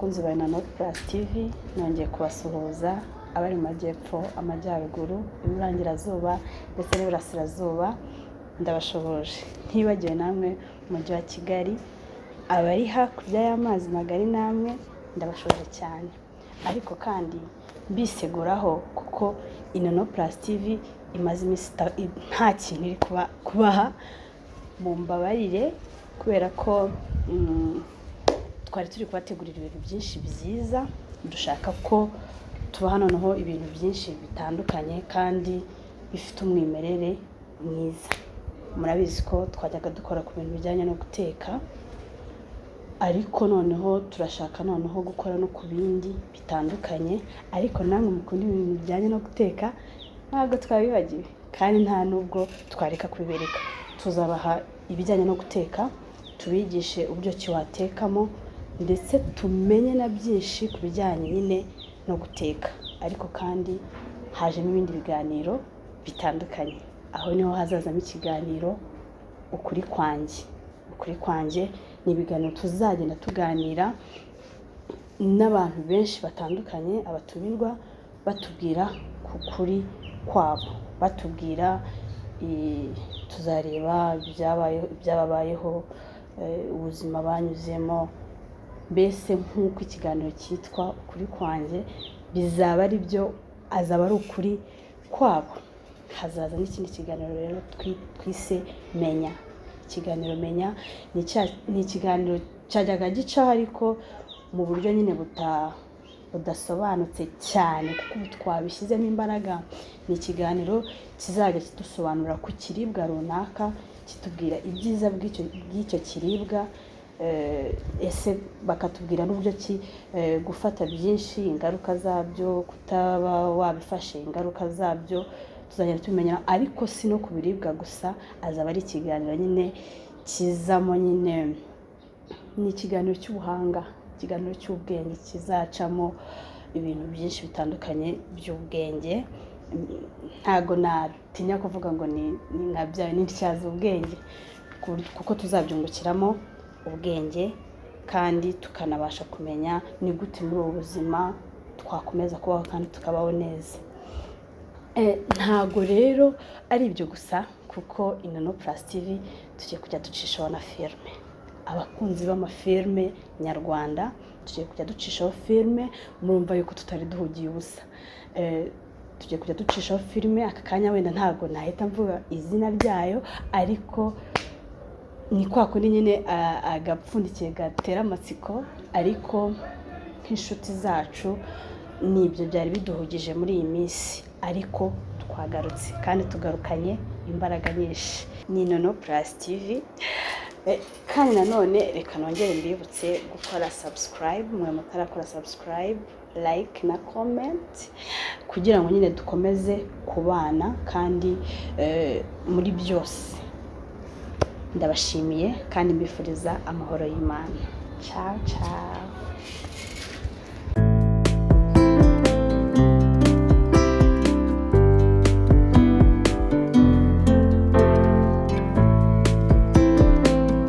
Bakunzi ba Inano Plus TV, nongeye kubasuhuza, abari mu majyepfo, amajyaruguru, iburengerazuba ndetse n'iburasirazuba, ndabashoboje. Ntibagiwe namwe mu mujyi wa Kigali, abari hakurya y'amazi magari, namwe ndabashoje cyane. Ariko kandi mbiseguraho kuko Inono Plus TV imaze iminsi nta kintu iri kubaha, mumbabarire, kubera ko twari turi kubategurira ibintu byinshi byiza. Dushaka ko tubaha noneho ibintu byinshi bitandukanye kandi bifite umwimerere mwiza. Murabizi ko twajyaga dukora ku bintu bijyanye no guteka, ariko noneho turashaka noneho gukora no ku bindi bitandukanye. Ariko namwe mukunda ibintu bijyanye no guteka, ntabwo twabibagiwe kandi nta nubwo twareka kubibereka. Tuzabaha ibijyanye no guteka, tubigishe uburyo ki watekamo, ndetse tumenye na byinshi ku bijyanye nyine no guteka. Ariko kandi hajemo ibindi biganiro bitandukanye. Aho niho hazazamo ikiganiro Ukuri Kwanjye. Ukuri Kwanjye ni ibiganiro tuzagenda tuganira n'abantu benshi batandukanye, abatumirwa, batubwira ku kuri kwabo, batubwira tuzareba ibyababayeho, ubuzima banyuzemo. Mbese nk'uko ikiganiro cyitwa Ukuri Kwanjye, bizaba ari byo, azaba ari ukuri kwabo. Hazaza n'ikindi kiganiro rero twise Menya. Ikiganiro Menya ni ikiganiro cyajyaga gicaho, ariko mu buryo nyine budasobanutse cyane, kuko ubu twabishyizemo imbaraga. Ni ikiganiro kizajya kidusobanurira ku kiribwa runaka, kitubwira ibyiza bw'icyo kiribwa, ese bakatubwira n'uburyo ki gufata byinshi, ingaruka zabyo, kutaba wabifashe, ingaruka zabyo, tuzagenda tubimenya. Ariko si no ku biribwa gusa, azaba ari ikiganiro nyine kizamo nyine, ni ikiganiro cy'ubuhanga, ikiganiro cy'ubwenge, kizacamo ibintu byinshi bitandukanye by'ubwenge. Ntago natinya kuvuga ngo ni nka bya n'intyaza ubwenge, kuko tuzabyungukiramo ubwenge kandi tukanabasha kumenya ni gute muri ubu buzima twakomeza kubaho kandi tukabaho neza. Ntago rero ari ibyo gusa, kuko Inono Plus TV tugiye kujya ducishaho na filime. Abakunzi b'amafilime nyarwanda, tugiye kujya ducishaho filime. Murumva yuko tutari duhugiye ubusa. Tugiye kujya ducishaho filime. Aka kanya wenda ntabwo nahita mvuga izina ryayo, ariko ni kwa kundi nyine agapfundikiye gatera amatsiko. Ariko nk'inshuti zacu, ni ibyo byari biduhugije muri iyi minsi, ariko twagarutse kandi tugarukanye imbaraga nyinshi. Ni Nono Plus TV. Kandi nanone reka nongere mbibutse gukora subscribe, mwe mutarakora subscribe, like na comment, kugira ngo nyine dukomeze kubana kandi muri byose. Ndabashimiye kandi mbifuriza amahoro y'Imana. Ciao ciao.